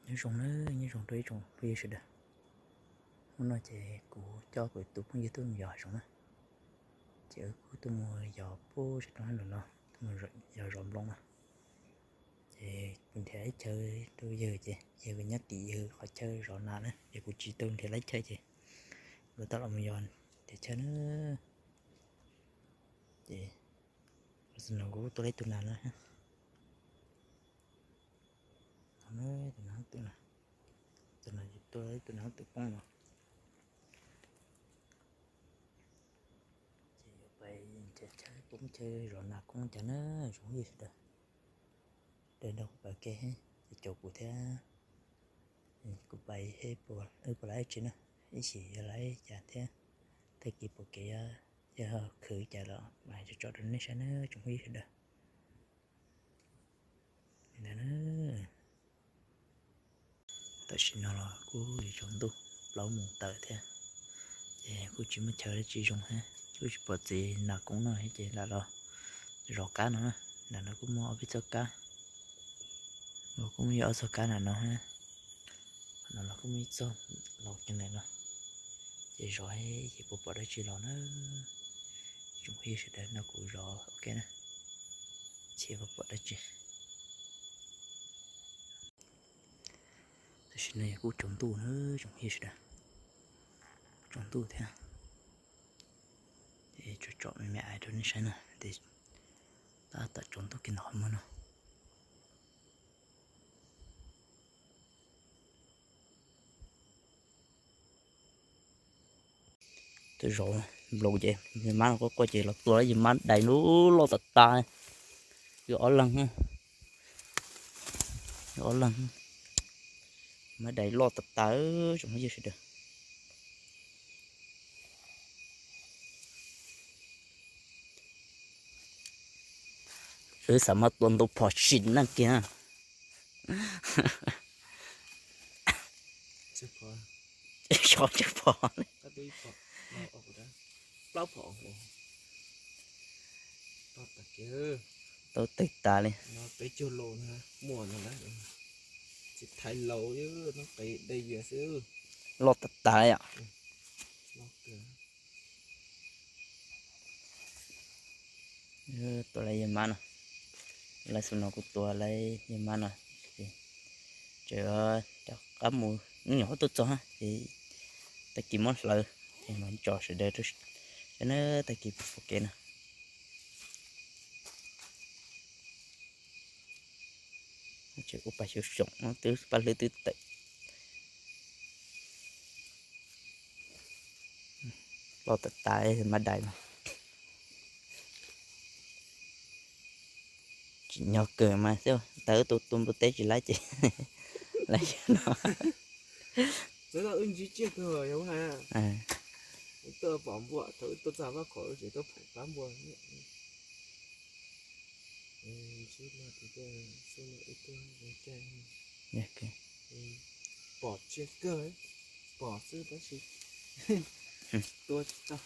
Nyob zoo na, nyob zoo rau ib tsoom phooj ywg sawv daws. Hnub no ces kuv coj kuv tus phooj ywg tuaj mus yos hav zoov na. Ces wb kuj tuaj mus yos puag sab roob hab ntawm no, tuaj mus yos zov nplooj na. Ces kuv nrhiav ib chaw rau yawg ces yawg nyob tim yawg qhov chaw zov nas na, ces kuv tsis tau nrhiav lub chaw ces kuv tau los mus yos nrhiav chaw na. Ces no kuv tuaj laib tus nas no. Tus nas, tus nas, tus nas twb poob no. Ces yuav pais nrhiav chaw poob chaw zov nas koob cas na, tsoom phooj ywg sawv daws. Sawv daws nrog kuv pais ua ke, ces caum kuv thiab. Kuv pais, wb puas laib tsev na, ib chim yuav laib cas thiab, tag kis pom kev yog khwv cas los mam tso tso rau nej saib na tsoom phooj ywg sawv daws. Tam sim no los kuj yuav tsaus ntuj plaub moos tawm thiab, ces kuj tsis muaj chaw dab tsi zoo thiab, kuj tsis pom txiv nas koob no thiab ces lam los zov kab no na. Ntawm no kuj muaj ob peb txoj kab, kuj muaj ob txoj kab ntawm no thiab. Qhov no los kuj muaj ib txoj los kiag ntawm no, ces zov ces puas pom dab tsi los na. Tsoom phooj ywg sawv daws nrog kuv zov ua ke na, seb puas pom dab tsi. Tam sim no kuj tsaus ntuj na tsoom phooj ywg sawv daws, tsaus ntuj thiab. Ces tsom tsom me me ais rau nej saib na, ces tab tom tsaus ntuj kiag ntawm qhov muag no. Tuaj zov nplooj ces yawg mab no quaj quaj ces los tua yawg mab dais loj tas tas. Yawg ob leeg, yawg ob leeg, mab dais loj tas tas tsoom phooj ywg sawv daws. Wb xav muab tua ntu phom sim neej kiag. Xyov tsawg phom. Plaub phom. Tau teg tas li. Loj tas tas li os. Tua lawv yawg mab no, lawv xub no kuj tua lawv yawg mab no, ces cov qab mus nyuam qhuav tuaj txog ces tag kis muab hlawv ces mam tso sawv daws rau saib na tag kis pom kev na. Tseem ua pas xyov xyoo no twb paj hlwb twb tawm. Loj tas tas mab dais no. Tsim nyog kawg mas xwb, tas wb tua tua npua teb tsis laib ces laib yawg no. Wb tuaj pom npua, thaum wb tuaj txog Vaj Khom wb tseem tuaj pom qab npua. Pom tsis kawg, pom xwb tab sis tua tsis tau.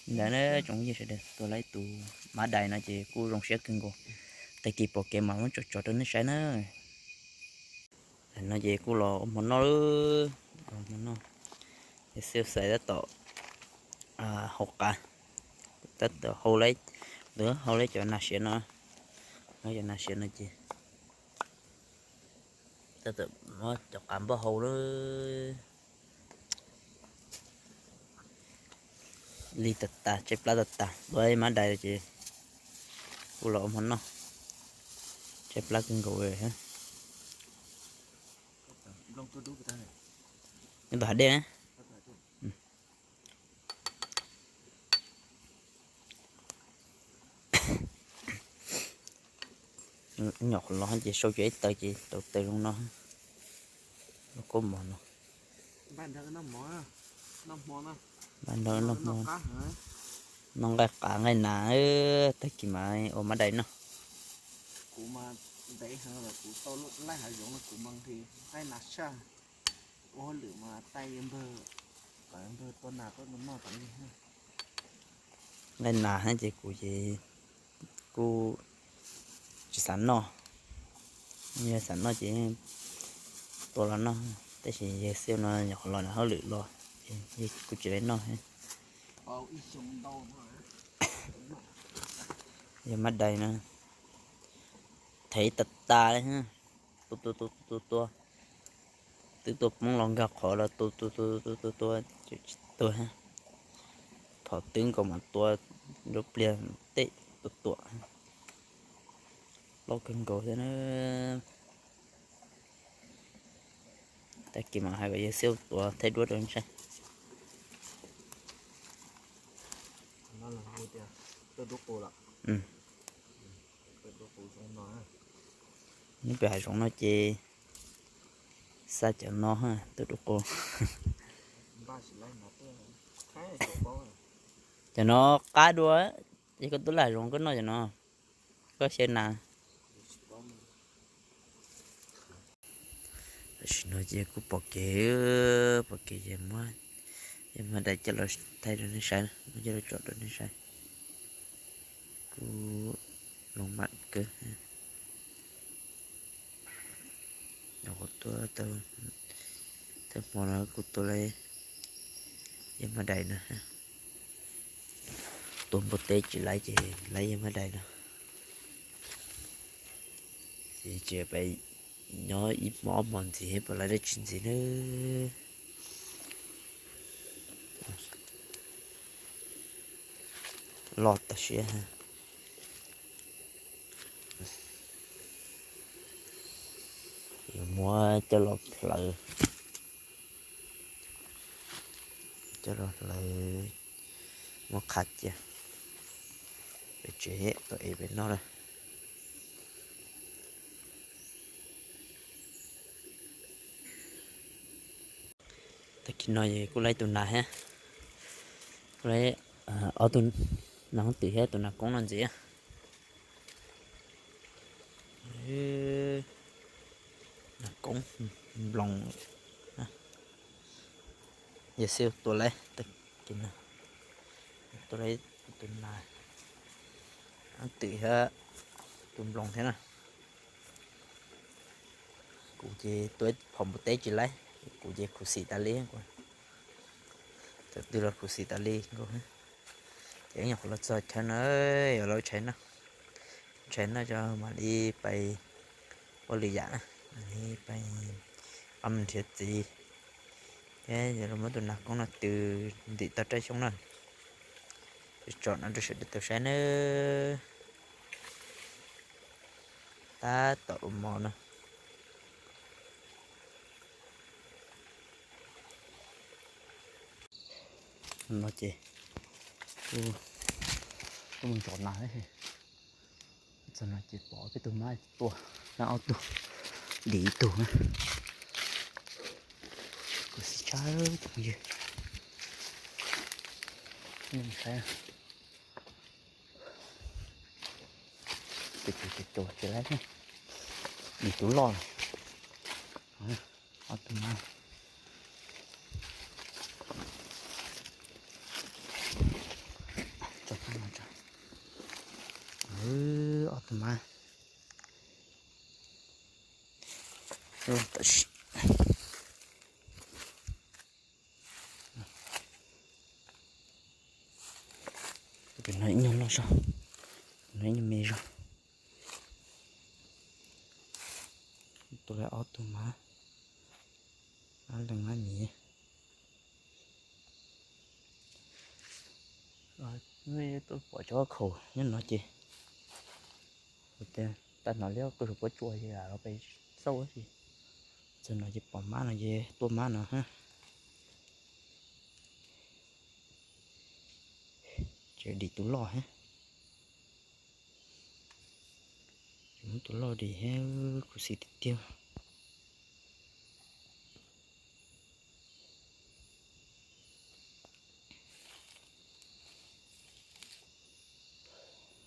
Ntawd na tsoom phooj ywg sawv daws, tua lawv tus mab dais no ces kuj zoo siab kawg nkaus. Tag kis pom kev mas muab tso tso rau nej saib na. No ces kuj los ua hmo noj, ua hmo noj. Xib xais tab tom hau qav, tab tom hau, hau lawv cov nas siav no, lawv cov nas siav no ces tab tom muab cov qav npauj hau lawm. Lig tas tas, tshaib plab tas tas, tua mab dais ces kuj los ua hmo noj, tshaib plab kawg nkaus. Neb npam hav dej na. Nyuam qhuav los ces sau cov ib taws ces tau taws zoo no, los kub mov no. Npaj nrog noj hmo, noj nqaij qav nqaij nas, tag kis mas ua mab dais noj. Kuv mas ntev heev lawm, kuv tau laij hav zoov no kuv mas nqhis nqaij nas tshaj. Ua hauj lwm mas taij npawg, kom npawg tua nas tuaj noj tas li. Nqaij nas ces kuv ces kuj tsis xav noj, yog xav noj ces Tua los noj, tab sis yawg Xiab no nyuam qhuav los nram hauj lwm los, kuj tsis li noj. Yawg Mab Dais no, thev tas tas li, tua tua tua tua tua, twb tua poob los nkag qhov los tua tua tua tua tua, tsis tuag. Phom twb nkaus mas tua, nruab pliag tej tua tua, loj kawg nkaus thiab na. Tag kis mam hais kom yawg Xiab tuav thaij duab rau saib. Neb pem hav zoov no ces xa cov no tuaj dua qus. Cov no qab dua, ces koj tuaj laj zoov koj noj cov no, koj xyaw nas. Tam sim no ces kuj pom kev, pom kev ces muab, yawg Mab Dais coj los thaij rau nej saib, muab coj los tsom rau nej saib. Kuj loo mam kawg. Nyuam qhuav tuaj tau, tau hmo no kuj tua lawm yawg Mab Dais no. Tua npua teb tsis laib ces laib yawg Mab Dais no. Ces tseem pais nyob ib hmo ob hmo ntxiv puas laib dab tsi ntxiv nawb. Loj tag siab. Yuav muab coj los hlawv, coj los hlawv, muab qhav cia pem tsev, tau ev pem noj lawm. Tag kis no kuj laib tus nas thiab, kuj laib ob tug nas koob twm thiab tus nas koob no ntxiv. Nas koob nploos, yawg Xiab tua laib tag kis no, tua laib tus nas koob twm thiab tus nploos thiab na. Kuv ces tua phom npua teb tsis laib, kuv ces khuv xim tas li. Thaum twg los khuv xim tas li nkaus. Ces nyuam qhuav los txog chaw no, yuav los tshais noj, tshais noj tso mam li pais ua lwm yam na, mam li pais pab mus nrhiav txiv thiab yuav los muab tus nas koob no tws ntim toj raj xyoob na. Tsom no rau sawv daws tau saib nawb. Tab tom ua mov no. No ces kuj mus ntsos nas, txog no ces pom peb tug mab tua, ob tug dim ib tug na. Kuv xim tshaj tus phooj ywg, nej saib. Tus tus tus tus tsis laib, dim tus loj lawm. Ob tug mab, ob tug mab. Tus no ib nyuag loj zog, tus no ib nyuag me zog. Tua lawm ob tug mab, mab leej mab miv. Tuaj pom cov khaum nyob no ces kuv tias tag hnov liab kuj sus puab tsua ces los pem xauj si. Txog no ces pom mab no ces tua mab no. Tseem dim tus loj thiab. Muab tus loj dim thiab, khuv xim tiag tiag.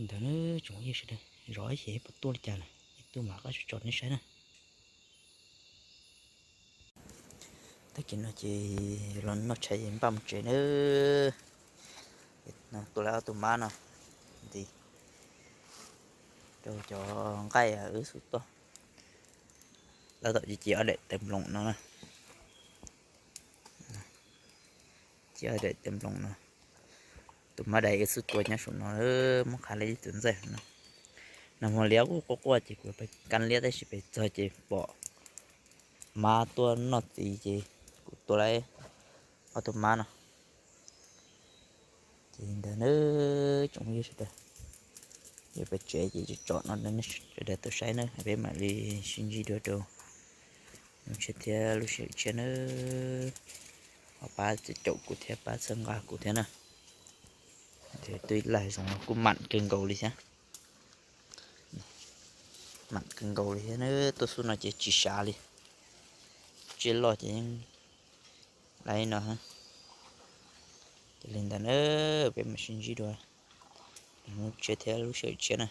Ntawd na tsoom phooj ywg sawv daws, zov ib ces puas tuaj li cas na, ib tuaj mam rov qab tso nej saib na. Tag kis no ces los noj tshais npaj mus tsev nawb. Tua lawm ob tug mab no ntxiv rau cov nqaij wb xub tuaj. Tab tom cia ob daim tawv nploos no na. Cia ob daim tawv nploos no. Tus mab dais ib xub tua nyob saum no, muab qhav li tus ntxaij no. Nag hmo liab quaj quaj ces kuv pem kab liab tab sis pem txog ces pom mab tuaj noj txiv ces kuv tua lawm ob tug mab no. Ces ntawd na tsoom phooj ywg sawv daws, yog peb tsev ces tsom no sawv daws tau saib na, peb mam li sib ntsib dua rau lub tshiab thiab lub sij hawm tshiab na. Ho pab caum kuv thiab pab txhawb nqa kuv thiab na. Twb laj zoov no kuj mam kawg nkaus li thiab. Mam kawg nkaus li thiab na, tuaj xub no ces tsis sav li. Tsiaj loj ces yeej laiv no. Ces li ntawd na, peb mam sib ntsib dua lub tshiab thiab lub sij hawm tshiab na.